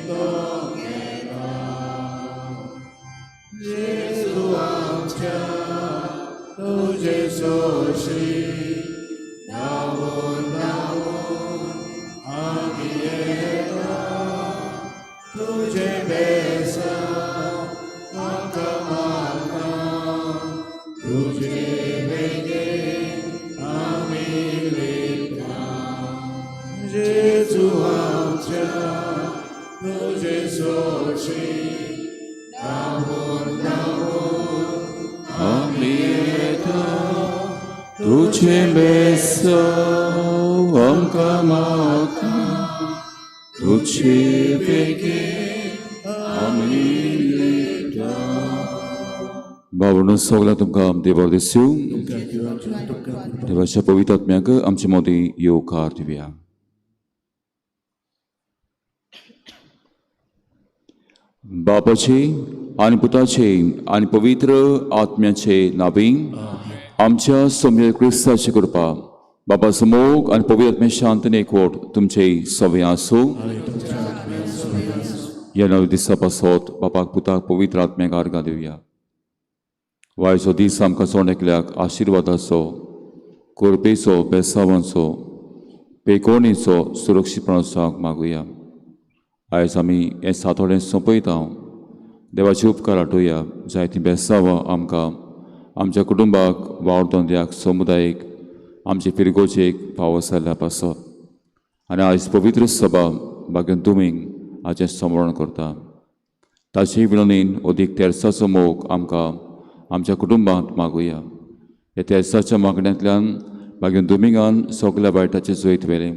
तो घेता. जेजू आमच्या तुजे सोशी धांवून धांवून आमी येता. तुजें बेसांव आमकां मागता, तुजे वेंगेंत आमी लिपता. जेजू आमच्या तुजे सोशी धांवून धांवून आमी येता, तुजें बेसांव आमकां मागता, तुजे वेंगेंत आमी लिपता. भावनो, सगळ्या तुमकां देव बरें दिसूं. देवाच्या पवित्र आत्म्याक आमचे मदीं येवकार दिवया. बापाचे आनी पुताचे आनी पवित्र आत्म्याचे नांवी. आमच्या सोम्य क्रिस्ताची कृपा, बापाचो मोग आनी पवित्र आत्म्या शांत आनी एकवट तुमचे सगळे आसूं. ह्या नव्या दिसा पासत बापाक, पुताक, पवित्र आत्म्याक आर्गां दिवया. वायचो दीस आमकां चोण एकल्याक आशिर्वादाचो, कृपेचो, बेसावांचो, पेकोणीचो, सुरक्षीतपणाचो मागुया. आयज आमी हें सातोडें सोंपयता. देवाचे उपकार आठोवया. जायतीं बेसावां आमकां, आमच्या कुटुंबाक, वावर धंद्याक, समुदायीक, आमचे फिरगोजेक फावो जाल्ल्या पासत. आनी आयज पवित्र सभा भाग्यान तुमी हाचें स्मरण करता. ताचे विनोदीन अदीक तेर्साचो मोग आमकां आमच्या कुटुंबांत मागुया. ह्या तेर्साच्या मागण्यांतल्यान भाग्यान दुमिंगान सगल्या वायटाचें जैत व्हेलें.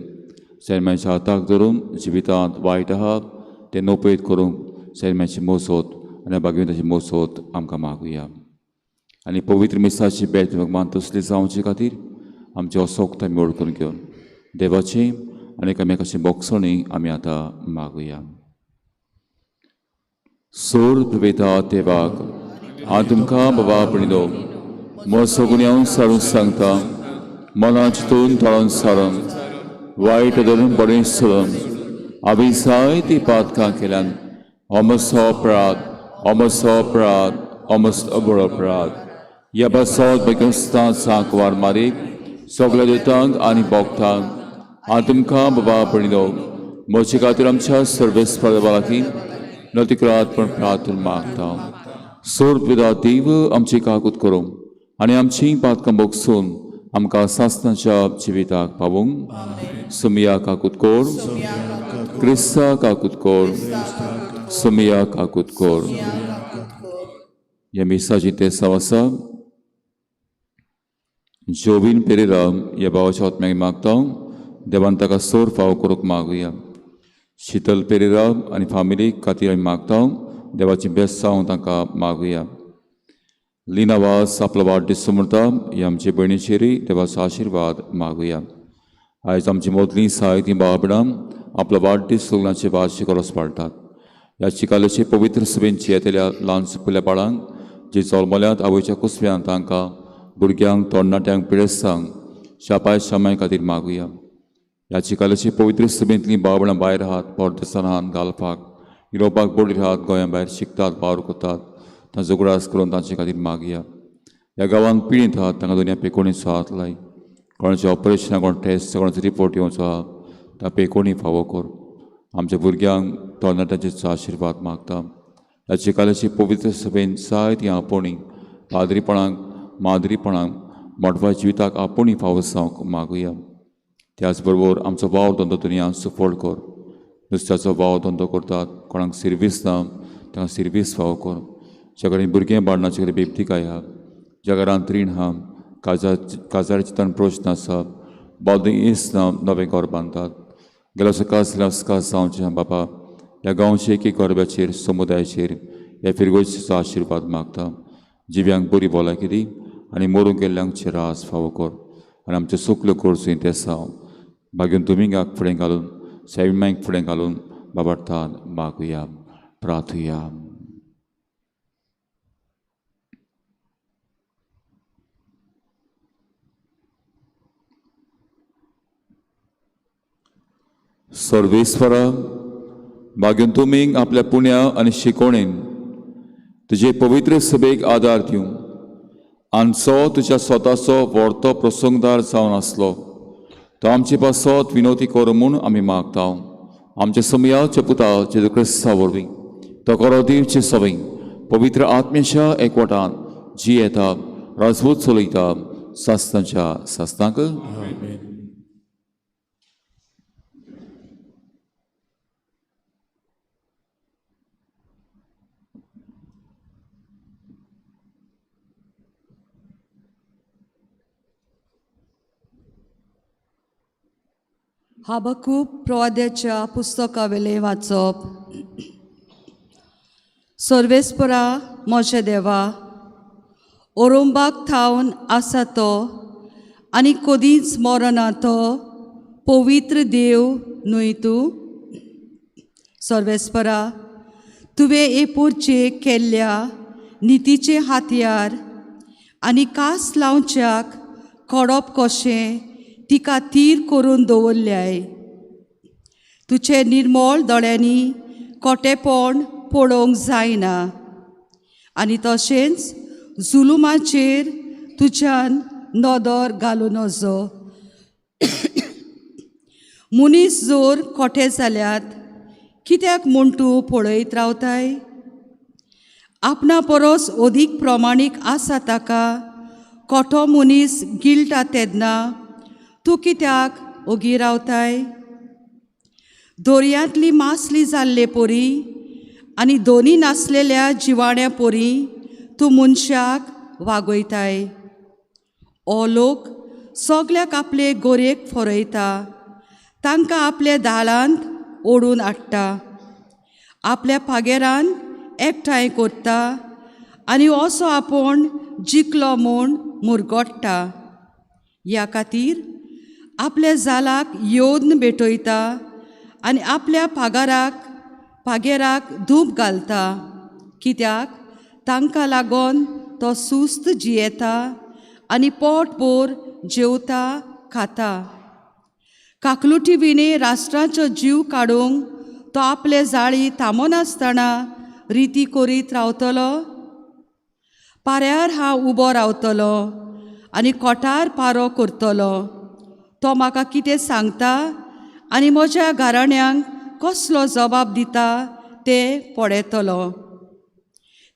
सैम्याच्या हाताक धरून जिवितांत वायट आहा तें नपयत करूंक सैम्याची मोसोत आनी भाग्यवंताची मोसोत आमकां मागुया. आनी पवित्र मिसाची बेत भगवान तसली जावचे खातीर आमची असोक्त आमी ओळखून घेवन देवाची आनी एकामेकाची बोगसणी आमी आतां मागुया. सोर प्रवेता देवाक हांव तुमकां बाबा पणिलो म्हजो गुन्यांव सारून सांगता. मना चिंतून तळून सारून वायट धरून बरें सोडून हांवें जायतीं पातकां केल्यान. अमसो अपराध, अमसो अपराध, अमसो बरो अपराध. ह्या पासत बेगस्तां सांकवार मारीक, सगल्या दुतांक आनी भोगतांक हांव तुमकां बाबा पणिलो म्हजे खातीर आमच्या सर्वेस्पर देवा लागीं नतिक्रात पण प्रार्थना मागता. सोर पिता देव आमची काकूत करूं आनी आमची पातकां भोगसून आमकां सासणाच्या जिविताक पावूंक. सुमिया काकूत कोर. क्रिस्ता काकूत कोर. सुमिया काकूत कोर. ह्या मिसाची तेसांव आसा. जोबीन पेरेरा ह्या भावाच्या आत्म्याक मागता, देवान ताका सोर फावो करूंक मागुया. शीतल पेरेरा आनी फामिलीक खातीर आमी मागता, देवाची बेसांव तांकां मागुया. लिना वास आपलो वाडदीस सुमरता. ही आमचे भयणीचेरूय देवाचो आशिर्वाद मागुया. आयज आमची मोदलीं साहित्य बाबडां आपलो वाडदीस लग्नाचे वार्षिक रोस पाळटात. ह्या चिकालेचे पवित्र सभेंची येतल्या ल्हान सुपुल्ल्या बाळांक जी जल्मल्यात आवयच्या कुसव्यान तांकां, भुरग्यांक, तरणाट्यांक, पिडेस्तांक शापाय शामाय खातीर मागुया. ह्या चिकालेचे पवित्र सभेंतलीं बाबडां भायर आहात, परदेसान आहात, गाल्फाक, युरोपाक, बोडीर आहात, गोंया भायर शिकतात, वावर करतात, तांचो उगडास करून तांचे खातीर मागया. ह्या गांवांत पिडीत आहात तांकां दोनया पेकोणीचो हात लाय. कोणाचें ऑपरेशन, कोण टेस्ट, कोणाचो रिपोर्ट येवचो आहा तां पेकोणी फावो कर. आमच्या भुरग्यांक, तरणाट्यांचेर आशिर्वाद मागता. ह्या चिकालेची पवित्र सभेन जायतीं आपोवणी पाद्रीपणाक, माद्रीपणाक, मोटव्या जिविताक आपोवणी फावो जावंक मागुया. त्याच बरोबर आमचो वावर धंदो दुनिया सुफळ कर. नुस्त्याचो वावर धंदो करतात, कोणाक सिर्वीस ना तांकां सिर्वीस फावो कर. ज्या कडेन भुरगें बाळ ना, ज्या कडेन बेबदीकाय आहा, ज्या घरांत रीण आहा, काजाराचे चिंतन प्रश्न आसा, बालदीस ना, नवें घर बांदतात, गेल्या सकाळ सकाळ जावचें बाबा. ह्या गांवचे एक एक गरब्याचेर, समुदायाचेर ह्या फिरगोचो आशिर्वाद मागता. जिव्यांक बरी भलायकी दी आनी मरूंक गेल्ल्यांक रास फावो कर आनी आमच्यो सगल्यो गरजो तेसांव भाग्यून दुमिंगाक फुडें घालून, सैमाक फुडें घालून बाबार्थान मागुया, प्रार्थुया. सर्वेस्वरा, मागीर तुमी आपल्या पुण्या आनी शिकोणेन तुजे पवित्र सभेक आदार दिवं आनी तुज्या स्वताचो व्हडतो प्रसंगदार जावन आसलो तो आमचे पासत विनोती कर म्हूण आमी मागता. आमच्या समयाच्या पुता जेजू क्रिस्ता वरवीं तो करो दिवचे सवय पवित्र आत्म्याच्या एकवटान जी येता राजवत चलयता सासनाच्या सासनाक. हबकूक प्रवाद्याच्या पुस्तकावेलें वाचप. सर्वेस्परा म्हज्या देवा, ओरोंबाक थावन आसा तो आनी कदींच मरना तो पवित्र देव न्हय तूं. सर्वेस्परा, तुवें एपोरचे केल्ल्या नितीचें हातयार आनी कास लावच्याक कडप कशें तिका तीर करून दवरल्याय. तुजे निर्मळ दोळ्यांनी कोटेपण पळोवंक जायना आनी तशेंच जुलुमाचेर तुज्यान नदर घालूं नजो. मनीस जोर कोठे जाल्यात कित्याक म्हूण तूं पळयत रावताय? आपणा परस अदीक प्रमाणीक आसा ताका कोठो मनीस गिळटा तेन्ना तूं कित्याक ओगी रावताय? दर्यांतली मासली जाल्ले परी आनी दोनी नासलेल्या जिवाण्या परी तूं मनशाक वागयताय. ओ लोक सगल्याक आपले गोरयेक फरयता, तांकां आपल्या दाळांत ओडून हाडटा, आपल्या पागेरान एकठांय करता आनी असो आपूण जिखलो म्हूण मुरगोट्टा. ह्या खातीर आपल्या जालाक येवन भेटयता आनी आपल्या पागेराक धूप घालता, कित्याक तांकां लागून तो सुस्त जियेता आनी पोटभर जेवता खाता. काकलुटी विणे राष्ट्राचो जीव काडूंक तो आपले जाळी थांबनासतना रिती करीत रावतलो. पाऱ्यार हांव उबो रावतलो आनी कोठार पारो करतलो. तो म्हाका कितें सांगता आनी म्हज्या घराण्यांक कसलो जबाब दिता तें पळयतलो.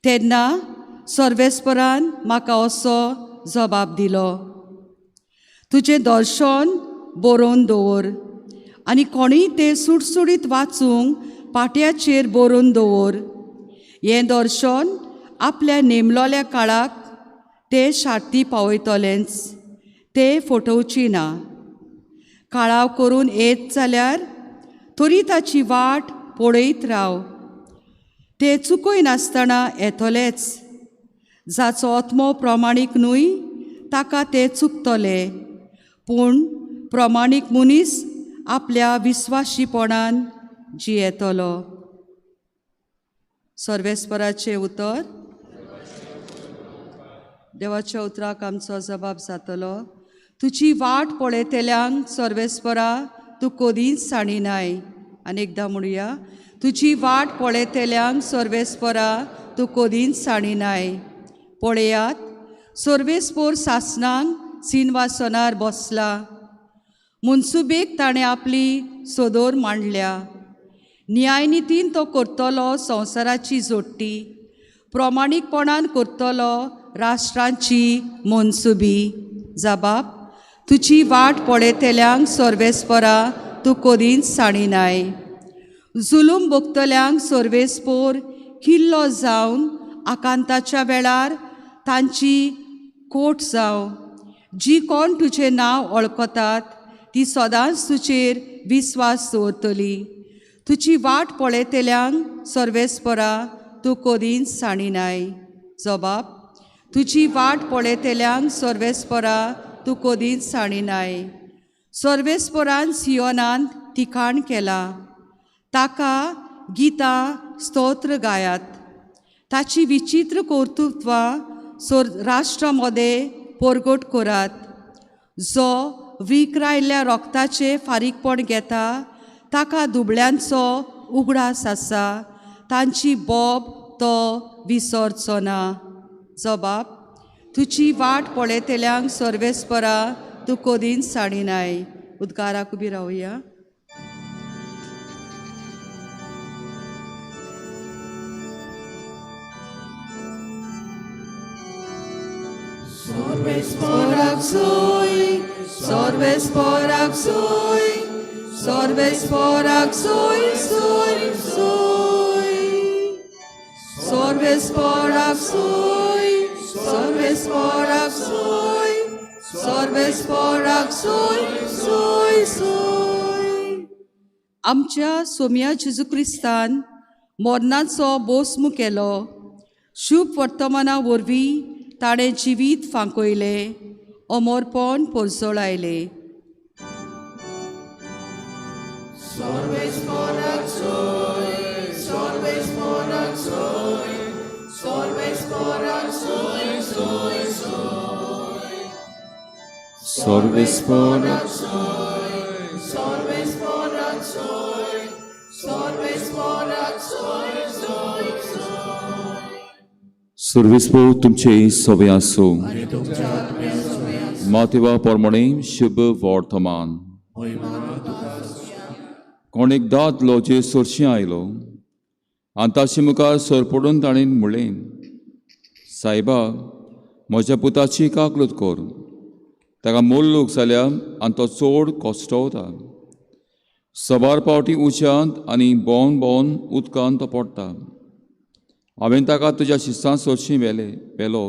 तेन्ना सर्वेस्परान म्हाका असो जबाब दिलो, तुजें दर्शन बरोवन दवर आनी कोणीय तें सुटसुटीत वाचूंक पाट्याचेर बरोवन दवर. हें दर्शन आपल्या नेमलोल्या काळाक तें शार्ती पावयतलेंच, तें फटोवची ना. काळाव करून येत जाल्यार तरी ताची वाट पळयत राव, ते चुकय नासतना येतलेच. जाचो आत्मो प्रमाणीक न्हय ताका ते चुकतले, पूण प्रमाणीक मनीस आपल्या विस्वाशीपणान जियेतलो. सर्वेस्पराचें उतर. देवाच्या उतराक आमचो जबाब जातलो. तुजी वाट पळयतल्यांक सर्वेस्परा तूं कदींच साणिनाय. आनी एकदां म्हणुया, तुजी वाट पळयतल्यांक सर्वेस्परा तूं कदींच साणिनाय. पळयात, सर्वेस्पोर सासनांक सिनवासनार बसला. मनसुबेक ताणें आपली सोदोर मांडल्या. न्यायनितीन तो करतलो संवसाराची जोडटी, प्रमाणीकपणान करतलो राष्ट्रांची मनसुबी. जबाब, तुजी वाट पळयतल्यांक सर्वेस्परा तूं कदींच साणिनाय. जुलूम भोगतल्यांक सर्वेस्पोर किल्लो जावन आकांताच्या वेळार तांची कोट जावं. जी कोण तुजें नांव वळखतात ती सदांच तुजेर विस्वास दवरतली. तुजी वाट पळयतल्यांक सर्वेस्परा तूं कदींच साणिनाय. जबाब, तुजी वाट पळयतल्यांक सर्वेस्परा तूं कदींच साणिनाय. सर्वेस्परान सियोनांत ठिकाण केलां, ताका गितां स्तोत्र गायात. ताची विचित्र कर्तृत्वां राष्ट्रा मदें परगट करात. जो विक्रायल्ल्या रोगताचें फारीकपण घेता ताका दुबळ्यांचो उगडास आसा, तांची बोब तो विसरचो ना. जबाब, तुजी वाट पळयतल्यांक सर्वेस्परा तूं कदींच साडिनाय. उद्गाराक उबी रावया. सर्वेस्पराक सोय, सर्वेस्पराक सोय, सर्वेस्पराक सोय, सोय, सोय. सर्वेस्पराक सोय, सर्वेस्पराक सोय, सर्वेस्पराक सोय, सोय, सोय. आमच्या सोम्या जेजू क्रिस्तान मरणाचो बोस्म केलो. शुभ वर्तमाना वरवीं ताणें जिवीत फांकयलें, अमरपण पोरजळायलें. सर्वेस्पराक सोय, सर्वेस्पराक सोय, सर्वेस्पराक सोय, सोय, सोय. सर्वेस्पराक सोय, सर्वेस्पराक सोय, सर्वेस्पराक सोय, सोय, सोय. सर्वेस्पोर तुमचे सवे आसूं. मातेवा प्रमाणे शुभ वर्तमान. कोण एक दादलो जे सरशीं आयलो आनी ताचे मुखार सरपडून ताणें म्हणलें, सायबा, म्हज्या पुताची काकलूत कर, ताका मोल्लूक जाल्या आनी तो चड कश्टवता. सबार पावटी उच्यांत आनी भोंवन भोंवन उदकांत तो पडटा. हांवें ताका तुज्या शिस्तां सरशीं व्हेलो,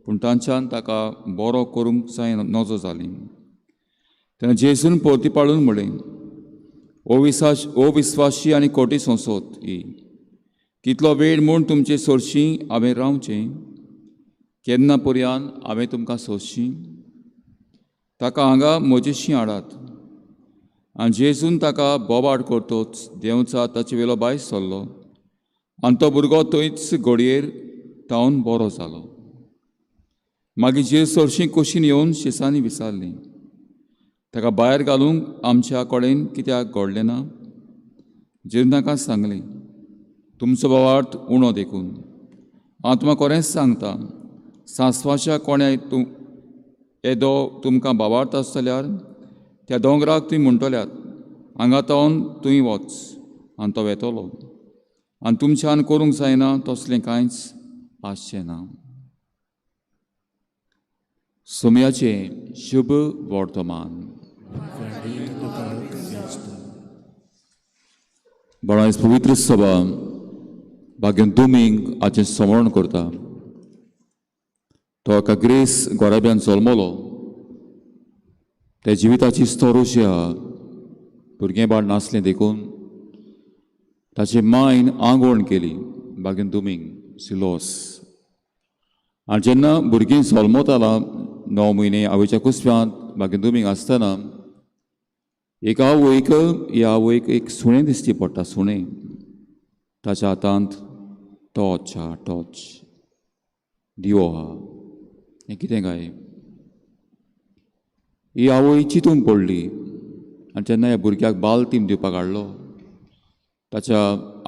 पूण तांच्यान ताका बरो करूंक जाय नजो जाली. तेन्ना जेजून परती पाळून म्हणलें, ओ विस्वाशी आनी कोटी संसोत ही, कितलो वेळ म्हूण तुमचे सरशीं हांवें रावचें? केन्ना पर्यान हांवें तुमकां सोंसची? ताका हांगा म्हजेशीं हाडात. आनी जेजून ताका बोबाड करतोच देंवचा ताचे वेलो भायर सरलो आनी तो भुरगो थंयच घडयेर तावन बरो जालो. मागीर जेजू सरशीं कुशीन येवन शिसांनी विचारलें, ताका भायर घालूंक आमच्या कडेन कित्याक घडलें ना? जेजून ताका सांगलें, तुमचो भावार्थ उणो देखून. हांव तुमकां खरेंच सांगता, सांसवाच्या कोण्या तूं येदो तुमकां भावार्थ आसत जाल्यार त्या दोंगराक तुमी म्हणटल्यात, हांगा तावन तुंय वच, आनी तो वेतलो. आनी तुमच्यान करूंक जायना तसलें कांयच आसचें ना. सोम्याचें शुभ वर्तमान. बाळायस पवित्र सभा भाग्यन दुमींग हाचें स्मरण करता. तो एका ग्रेस गोराब्यान जल्मलो. त्या जिविताची स्तोर अशी आहा, भुरगें बाळ नासलें देखून ताचे मायन आंगवण केली बागेन दुमींग सिलोस. आनी जेन्ना भुरगीं जल्मताला 9 म्हयने आवयच्या कुसव्यांत बागेन दुमींग आसतना एक आवयक ह्या आवयक एक सुणें दिसची पडटा. सुणें ताच्या हातांत टॉर्च आहा, टॉर्च दिवो आहा. हें कितें काय? ही आवय चिंतूंक पडली. आनी जेन्ना ह्या भुरग्याक बालतीम दिवपाक हाडलो ताच्या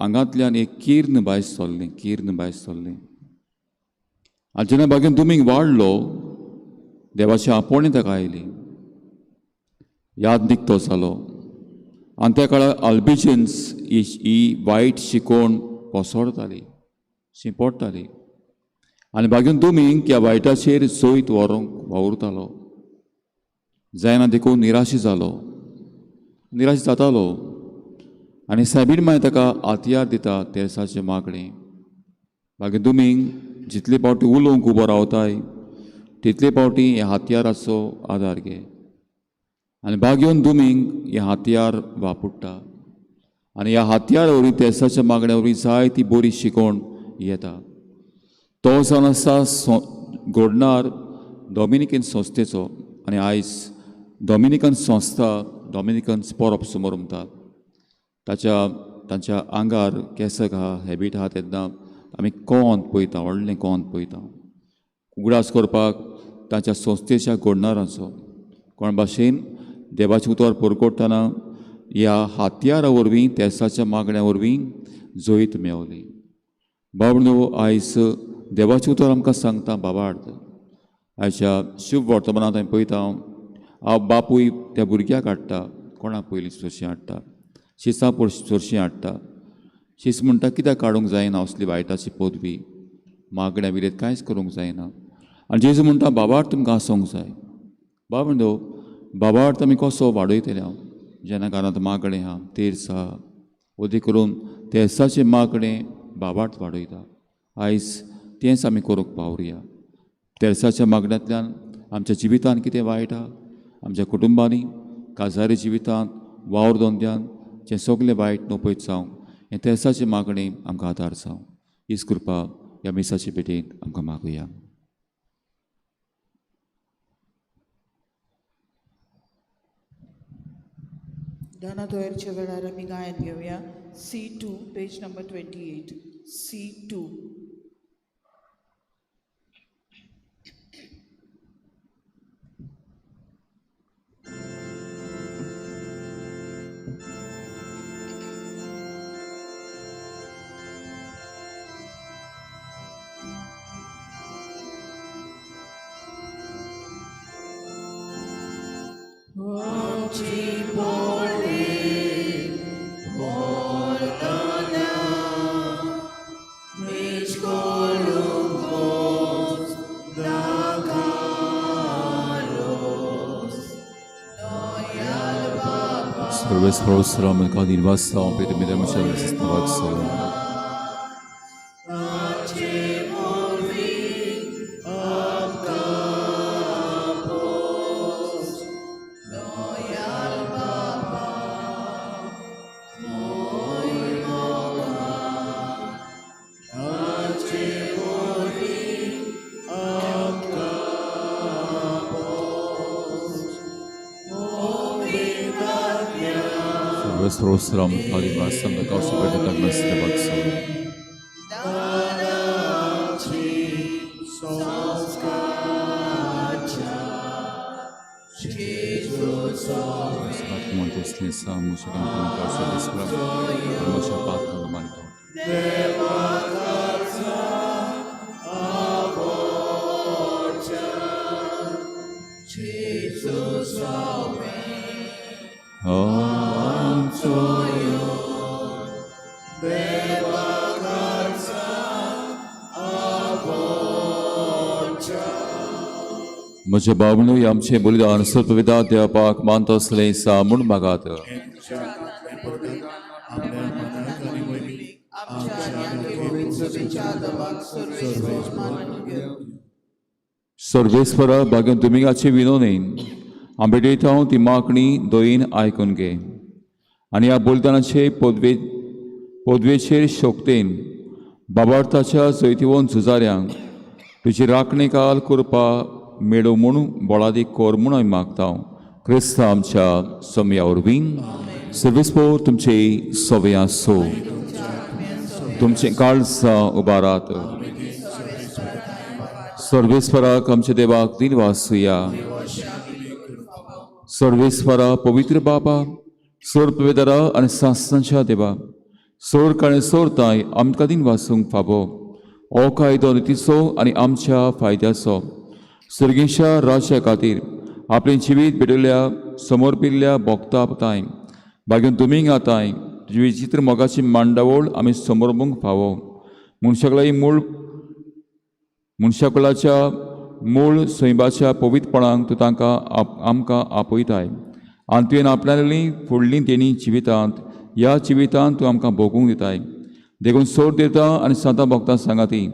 आंगांतल्यान एक किर्ण भायर सरलें, किर्ण भायर सरलें. आनी जेन्ना बागेन दुमींग वाडलो देवाची आपोवणें ताका आयली, याद निकतो जालो. आनी त्या काळार आल्बिजन्स ही वायट शिकोवण पसरताली, शिंपडटाली. आनी बागेन दुमींग ह्या वायटाचेर जैत व्हरूंक वावुरतालो. जायना देखून निराशी जालो, निराश जातालो. आनी सायबीण माय ताका हातयार दिता तेर्साचें मागणें. बागेन दुमींग जितले पावटी उलोवंक उबो रावताय तितले पावटी ह्या हातयाराचो आदार घे. आनी बागेवन दुमींग हें हातयार वापरता. आनी ह्या हातयार वरवीं तेर्साच्या मागण्या वरवीं जाय ती बरी शिकोवण येता. तो जावन आसा घडणार डॉमिनिकन संस्थेचो. आनी आयज डॉमिनिकन संस्था डॉमिनिकन परब समोर म्हणटात. ताच्या तांच्या आंगार केसक आहा, हॅबीट आहा. तेन्ना आमी कोंत पळयता, व्हडलें कोंत पळयता. उगडास करपाक ताच्या संस्थेच्या घडणारांचो कोण भाशेन देवाचें उतर परकोट्टना ह्या हातयारा वरवीं तेसाच्या मागण्या वरवीं जैत मेवली. बाबणो आयज देवाचें उतर आमकां सांगता बाबार्थ. आयच्या शुभ वर्तमानांत आमी पळयता हांव बापूय त्या भुरग्याक हाडटा, कोणाक पयलीं सोरशीं हाडटा, शिसां सोरशीं हाडटा. शीस म्हणटा कित्याक काडूंक जायना असली वायटाची पदवी, मागण्या विरेत कांयच करूंक जायना. आनी जेजू म्हणटा बाबार्थ तुमकां आसूंक जाय. बाबा बाबार्थ आमी कसो वाडयतले हांव जेन्ना घरांत मागणें आहा तेर्स आहा वदी करून तेर्साचें मागणें बाबार्थ वाडयता. आयज तेंच आमी करूंक पावरुया. तेर्साच्या मागण्यांतल्यान आमच्या जिवितांत कितें वायट आहा, आमच्या कुटुंबांनी, काजारी जिवितांत, वावर धंद्यान जें सगळें वायट नपयत जावं हें तेर्साचें मागणें आमकां आदार जावं. हीच कृपा ह्या मिसाचे भेटेंत आमकां मागुया. दाना तोयरच्या वेळार आमी गायन घेवया. C2 page number 28. C2. म्हज्या बाबणू आमचें बलिदान सर्वविधा देवपाक मानता असलें सा म्हूण मागात. सर्वेस्परा बागेन तुमिगाचे विनोनेन आंबेडयता हांव ती मागणी दोयीन आयकून घे आनी ह्या बलिदानाचे पदवेचेर शक्तेन बाबार्थाच्या जैतिवंत झुजाऱ्यांक तुजी राखणे काल करपा मेळो म्हूण बळादीक कर म्हूण आमी मागता. क्रिस्त आमच्या समया वरवीं. सर्वेस्पोर तुमचे सवे आसो, तुमचें काळजां उबारात. सर्वेस्पराक आमच्या देवाक दिनवासुया. सर्वेस्परा पवित्र बाबा, सोर पवित्रा आनी सासणाच्या देवा, सोर काणे सोरताय आमकां दिनवासूंक फावो. हो कायदो नितीचो आनी आमच्या फायद्याचो सर्गेशा राज्या खातीर आपलें जिवीत भेटयल्ल्या समर्पिल्ल्या भोगता ताय बागेन दुमिंगा ताय तुजी विचित्र मोगाची मांडावळ आमी समर्पूंक फावो. मनशाकुलाच्या मूळ सैबाच्या पवित्रपणाक तूं तांकां आमकां आपयताय आनी तुवें आपणाली फुडली देणी जिवितांत ह्या जिवितांत तूं आमकां भोगूंक दिताय. देखून सोड दिता आनी सांतां भोगता सांगाती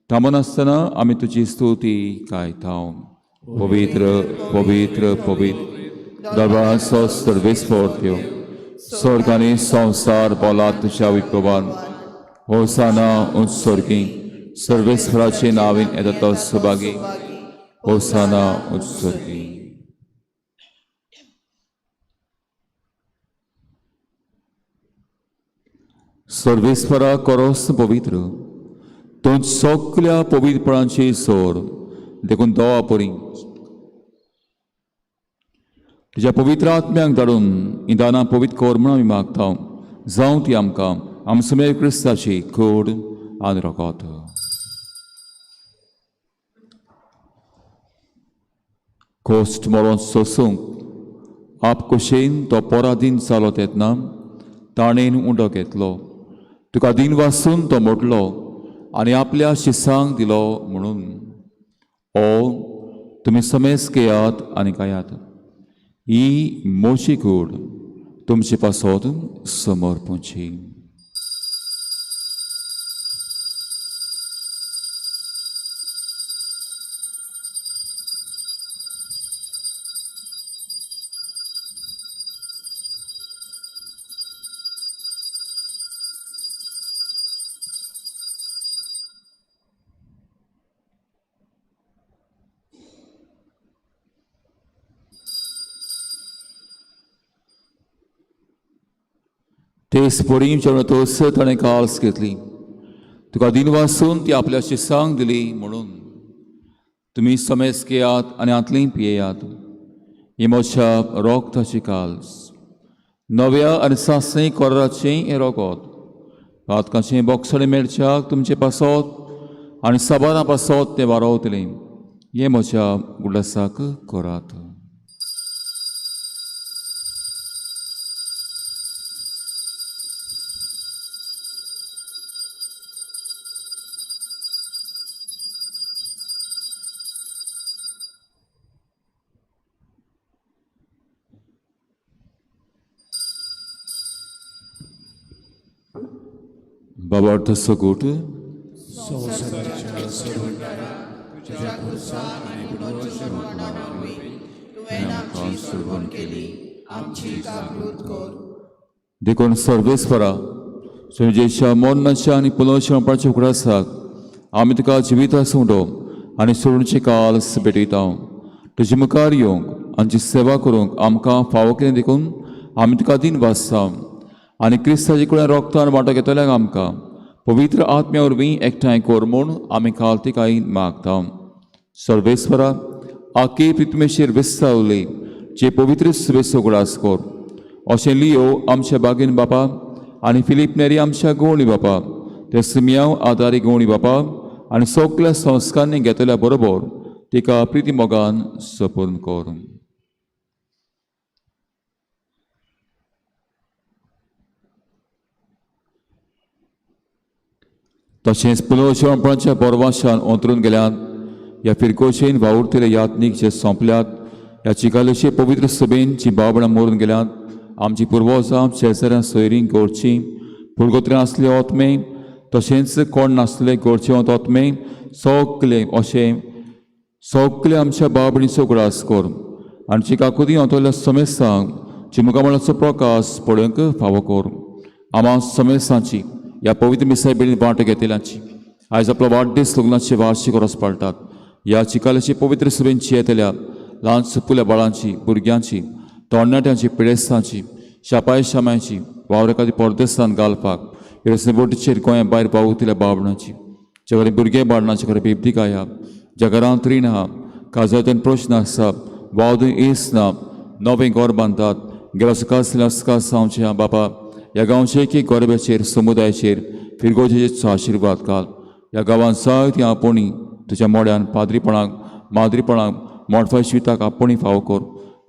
थांबनासतना आमी तुजी स्तुती गायता. पवित्र पवित्र पवित्र दरबाराचो सर्वेस्पर त्यो स्वर्ग आनी संवसार बोला तुज्या विप्रवान. होसाना उंच स्वर्गी, सर्वेस्पराचे नांवेन येता तो सुभागी. होसाना उंच स्वर्गी. सर्वेस्परा करोस पवित्र तूं सगल्या पवित्रपणाची सोर देखून देवा परी तुज्या पवित्र आत्म्यांक धाडून ही दानां पवित्र कर म्हूण आमी मागता. जावं ती आमकां आमचो मेळ क्रिस्ताची कोड आनी रोगत. कोश्ट मरोन सोसूंक आपकुशेन तो पोरादीन जालो तेन्ना ताणेन उंडो घेतलो. तुका दिन वासून तो मोडलो आनी आपल्या शिसांक दिलो म्हणून, ओ तुमी समेस घेयात आनी खायात, ही मोशी कूड तुमचे पासत समर्पूची. तेच परी जेवणातोस ताणें काल्स घेतली, तुका दिन वासून ती आपल्या शिसांक दिली म्हणून, तुमी समेस घेयात आनी आतली पियेयात, ही म्हज्या रोगताची काल्स, नव्या आनी सासणी कोराचें हें रोगत, पातकाचें बोगसणें मेळच्याक तुमचे पासत आनी साबारां पासत तें वारोवतलें, हें म्हज्या गुडसाक करात. बाबा अर्थ सगूट देखून सर्वेस्परा सुजेच्या मरणाच्या आनी पुनर्शमपाच्या उगडासाक आमी तुका जिवीत आसूं आनी सोडूचे काल्स भेटयता. तुजे मुखार येवंक आमची सेवा करूंक आमकां फावो केलें देखून आमी तुका दिन वाचता आनी क्रिस्ताचे कडेन रोगतान वांटो घेतल्याक आमकां पवित्र आत्म्या वरवीं एकठांय कर म्हूण आमी काल तिकाय मागता. सर्वेस्वरा आके प्रितमेचेर विस्तावली जे पवित्र सुबेचो उगडास कर, अशें लियो आमच्या बागीन बापा आनी फिलीप नेरी आमच्या गोवणी बापा, ते सिमियांव आदारी गोवणी बापा आनी सगल्या संस्कारांनी घेतल्या बरोबर तिका प्रिती मोगान सपूर्ण कर. तशेंच पुनर्जिवणपणाच्या बोरवाशान अंतरून गेल्यात ह्या फिरकोचेन वावुरतले यात्नीक जे सोंपल्यात, ह्या चिकालेचे पवित्र सभेन जी बाबडां मरून गेल्यात, आमची पुर्वजां शेजाऱ्यां सोयरीं गोरचीं पुर्गोत्र्यां आसले ओतमे, तशेंच कोण नासले गोरचे ओतमे, सगले अशें सगले आमच्या बाबणीचो उगडास कर आनी चिकाकुदी अंतरल्या समेस्तांक चिमुकामळाचो प्रकाश पळोवंक फावो कर. आमा समेस्तांची ह्या पवित्र मिसाय बेडीन वांटो घेतल्यांची आयज आपलो वाडदीस लग्नाचे वार्षिक रोस पाळटात, ह्या चिकाल्याची पवित्र सभेंची येतल्या ल्हान सुपुल्या बाळांची भुरग्यांची तरणाट्यांची पिडेस्तांची शापाय शामायची वावर एखादी परदेसान घालपाक बोटीचेर गोंया भायर पावतल्या बाबणाची ज्या घरा भुरगे बाळणाचे घरा बेबदीक आया, ज्या घरांत रीण आहा, काजांतल्यान प्रश्न आसा, वावदून येस ना, नवें घर बांदतात, गेल्या सकाळ सकाळ जावचें बापा ह्या गांवचे एक एक गोरब्याचेर समुदायाचेर फिरगोजेचो आशिर्वाद घाल. ह्या गांवांत जायतीं आपोवणी तुज्या मोड्यान पाद्रीपणाक माद्रीपणाक मोडफाय जिविताक आपोवणी फावो कर.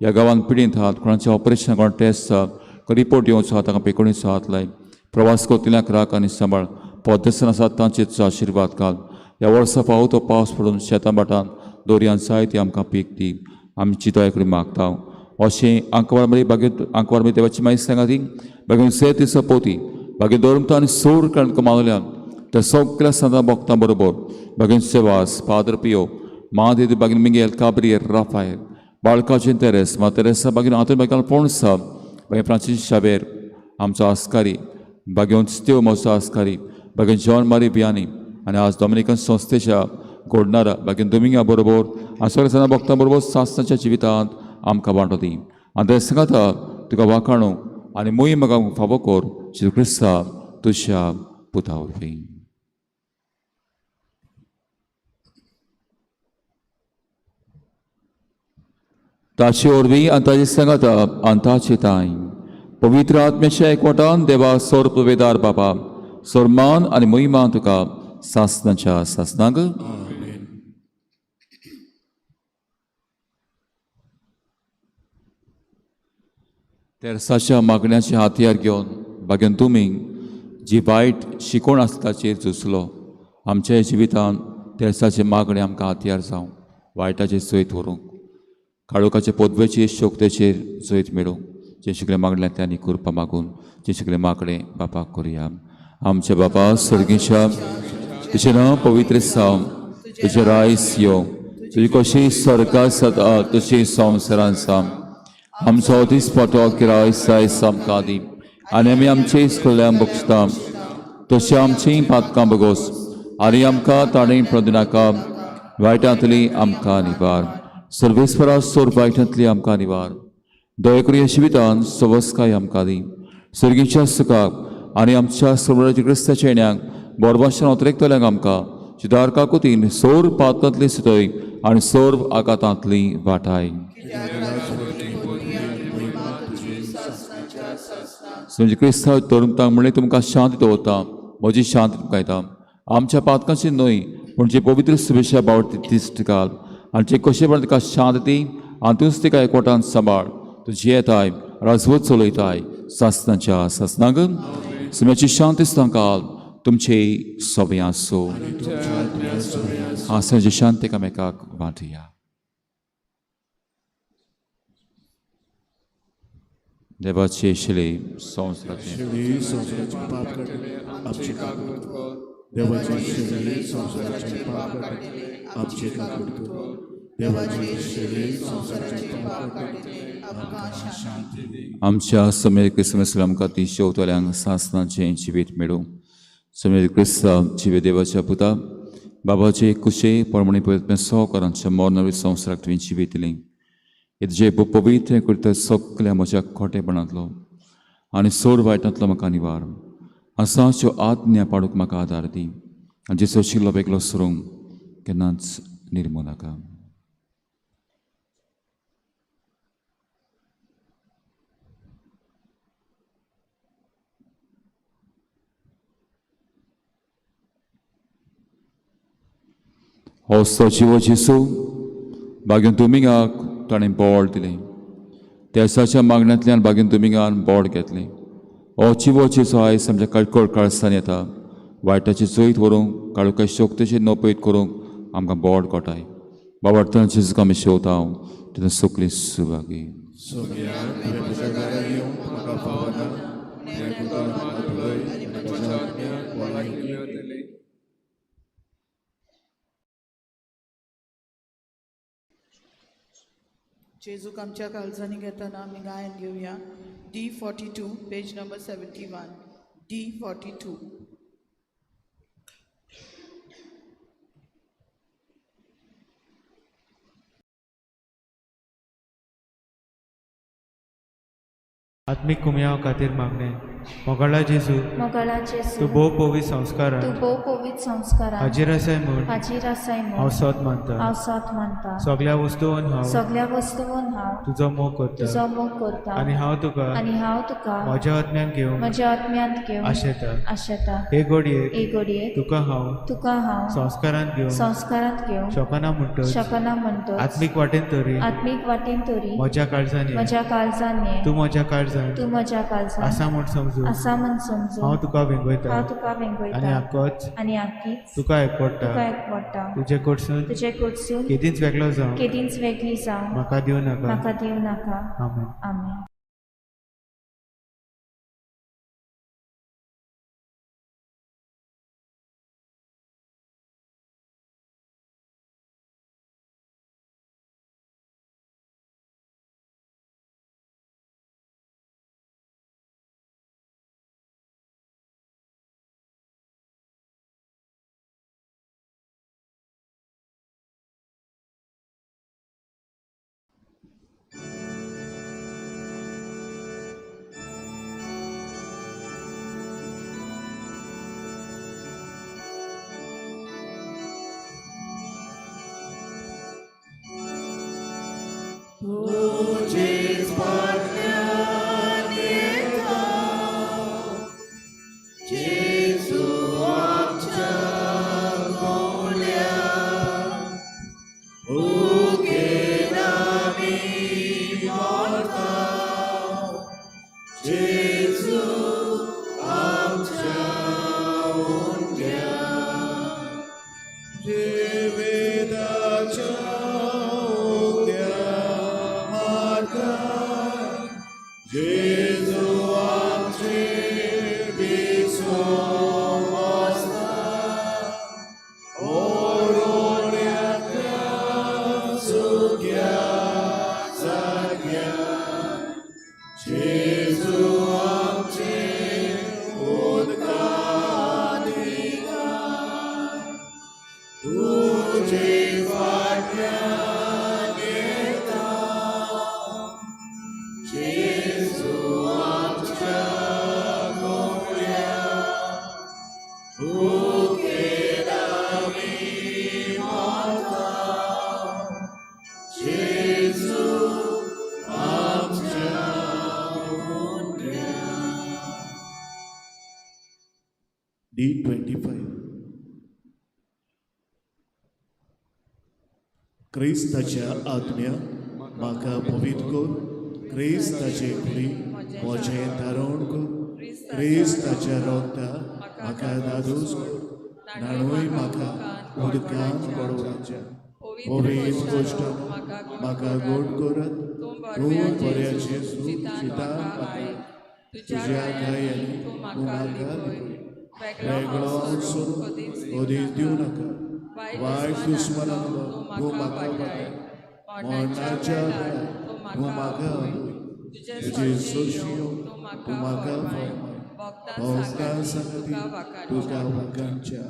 ह्या गांवांत पिडींत आहात कोणाचें ऑपरेशन कोण टेस्ट आहा रिपोर्ट येवचो आहा ताका पेकोणीचो हात लाय. प्रवास करतल्यांक राख आनी सांबाळ. पद्दसन आसात तांचेर आशिर्वाद घाल. ह्या वर्सा फावो तो पावस पडून शेतां भाटान दर्यान जायती आमकां पीक दी. आमची दया कडेन मागता. अशें आंकवार मरे बागेत आंकवार मरे देवाची मागीर सांगा ती बागेन सेत सपोती बागेन धर्मता आनी सोर कारण कमावल्या त्या सगळ्या संतां भक्तां बरोबर बागेन सेवास फादर पियो महादेव बागेन मिगेल काब्रियर राफायल बाळकाचें तेरेस मा तेरेसा बागेन आंतोनी बागेन अल्फोन्सा बागेन फ्रांसीस शाबेर आमचो आस्कारी बागेन स्त्यो म्हजो आस्कारी बागेन जॉन मारी बियानी आनी आज डॉमिनिकन संस्थेच्या घोडणारा बागेन दोमिंगा बरोबर आनी सगळ्या संतां भक्तां बरोबर सासणाच्या जिवितांत आमकां वांटो दी. आनी ते सांगता तुका वाखाणू आनी मोही म्हाका फावो कर जेजू क्रिस्ता तुज्या पुता वरवीं. ताचे वरवीं आनी ताचे सांगाता आनी ताचे तांय पवित्र आत्म्याच्या एकवटान देवा सोर पुवेदार बाबा सोरमान आनी महिमा तुका सासनाच्या सासनाक. तेरसाच्या मागण्याचे हातयार घेवन बागेन तुमी जी वायट शिकोवण आसता ताचेर झुजलो. आमच्या जिवितांत तेरसाचे मागणे आमकां हातयार जावं वायटाचेर जैत व्हरूंक, काळोखाचे पदवेचेर शक्तेचेर जैत मेळूंक जे सगळे मागण्यांतल्यान कृपा मागून जे सगळे मागणे बापाक करुया. आमच्या बापा सर्गीच्या, तुजें नांव पवित्र जावं, तुजें रायस येवं, तुजी कशी स्वर्गात जाता तशी संवसारांत जावं. आमचो दिसपटो किराय आयज आमकां दी आनी आमी आमचे इस्कुल्यान बगसता तशें आमचीं पातकां बगोस आनी आमकां ताणें प्रदिनाका वायटांतली आमकां निवार. सर्वेस्परा सोर वायटांतली आमकां निवार. दया करून ह्या जिवितान सवस्काय आमकां दी. सर्गीच्या सुखाक आनी आमच्या सर्वराज्य क्रिस्ताच्या येण्याक बोरभाशेन अतरेकतल्यांक आमकां जिदार काकुतीन सोर पातकांतली सुतय आनी सोर आघातांतली वाटाय. म्हणजे क्रिस्तांव धर्मतांक म्हणलें तुमकां शांती दवरता, म्हजी शांती तुमकां येता. आमच्या पातकांची न्हय पूण जे पवित्र शुभेच्छा बावडती दिश्ट घाल आनी जे कशें तिका शांत दी आनी तूंच तिका एकवटान सांबाळ. तूं जियेताय राजवत चलयताय सासनाच्या सासनाक. सुम्याची शांती घाल तुमचे सगळें आसूं. आसनाची शांती एकामेकाक वांटया. देवाचे शिले संवसाराचे संवसाराचे पाप काडटले आमचे काकूट कर. देवाचे शिले संवसाराचे पाप काडटले आमचे काकूट कर. देवाचे शिले संवसाराचे पाप काडटले आमकां शांती दी. आमच्या समेर क्रिस्मस आमकां ती शेवतल्यांक सासनाचें जिवीत मेळूं. समेर क्रिस्तांव जिवे देवाच्या पुता बाबाचे कुशे परमणी पवित्र सहकारांच्या मरणावी संवसाराक तुवें जिवीत दिलें. तुजें पवित्र करता सगल्या म्हज्या खोटेपणांतलो आनी सोड वायटांतलो म्हाका निवार. आसाच्यो आज्ञा पाडूंक म्हाका आदार दी आनी जेजू शिल्लो वेगळो सरूंक केन्नाच निर्मू नाका. हो सजीव जेजू बागेन दुमिंगाक ताणें बोळ दिलें. तेसाच्या मागण्यांतल्यान बागेन दुमिंगान बोळ घेतलें. हो जिवो जेजू आयज आमच्या कळकळ काळसान येता वायटाची जैत व्हरूंक, काळोखाय शक्तीचेर नपयत करूंक आमकां बोळ कोटाय. बाबार्तान जेजूक आमी शेवता तेन्ना सगळीं सुभागी. जेजूक आमच्या काळजांनी घेताना आमी गायन घेवया. D42 page number 71. D42. आत्मीक कुमयाव खातीर मागणें. मोगाळा जेजू, मोगाळा जेजू, तूं भोव पवित्र संस्कारान, तूं भोव पवित्र संस्कारान हाजीर आसाय म्हूण, हाजीर आसाय म्हूण हांव सत मानता, हांव सत मानता. सगल्या वस्तून हांव, सगल्या वस्तून हांव तुजो मोग करता, तुजो मोग करता. आनी हांव तुका, आनी हांव तुका म्हज्या आत्म्यान घेवंक, म्हज्या आत्म्यांत घेवंक आशेता. आशेता. हे घडयेक, हे घडयेक तुका हांव, तुका हांव संस्कारांत घेवंक, संस्कारांत घेवंक शकना म्हणटच, शकना म्हणटच, आत्मीक वाटेन तरी, आत्मीक वाटेन तरी म्हज्या काळजान ये, म्हज्या काळजान ये, तूं म्हज्या काळजान, तूं म्हज्या काळजान आसा म्हूण समजून, आसा म्हूण समजून, हांव तुका वेंगयता, हांव तुका वेंगयता, आनी आकोच, आनी आकीच तुका एकवटा, तुका एकवटा, तुजे कडसून, तुजे कडसून केदींच वेगळो जावं, केदींच वेगळी जावं म्हाका दिवं नाका, म्हाका दिवं नाका. आमेन. आमेन. D25. क्रिस्ताच्या आत्म्या म्हाका पवित्र कर, क्रिस्ताचे कुडी म्हजें धारण कर, क्रिस्ताच्या रोगता म्हाका दादोस कर, न्हाणूय म्हाका उदकान गोडवाच्या पवित्र गोश्ट म्हाका गोड करात, तूं बऱ्या जेजू चिंतान म्हाका तुज्या गायांनी तूं म्हाका लिपय, वेगळो सोडून कदीच दिवं नाका, वायट दुस्मनांलो तूं म्हाका वाटाय, मरणाच्या वेळार तूं म्हाका आपय, तुजी सोंशी तूं म्हाका फर्माय, भोंवता सांगती तुका वाखाणच्या.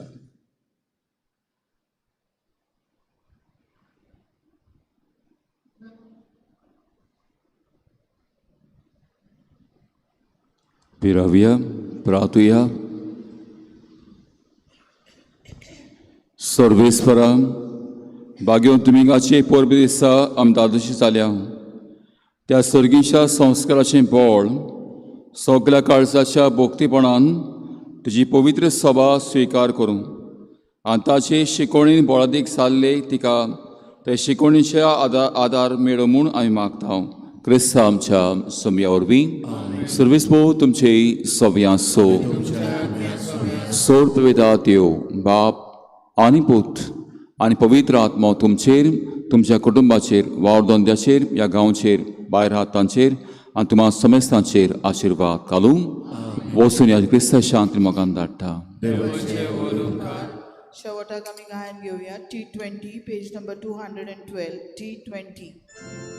पिरावया, प्रातुया. सर्वेस्परा, भाग्योन तुमिंगाचे परबे दिसा आमी दादोशी जाल्या त्या सर्गीच्या संस्काराचें बळ सगल्या काळजाच्या भोक्तीपणान तुजी पवित्र सभा स्विकार करूं आनी ताचे शिकवणीन बळादीक जाल्ले तिका ते शिकवणीच्या आदार मेळो म्हूण आमी मागता. क्रिस्ता आमच्या सोमया वरवीं. सर्वेस्पर तुमचे सव्यां सो सोर्त वेदा देव बाप आनी पूत आनी पवित्र आत्मो तुमचेर, तुमच्या कुटुंबाचेर, वावर धंद्याचेर, ह्या गांवचेर, भायर आहात तांचेर आनी तुमा समेस्तांचेर आशिर्वाद घालूं. वचून ह्या क्रिस्ता शांती मोगान धाडटा. शेवटाक आमी गायन घेवया. T20, page number 212, T20.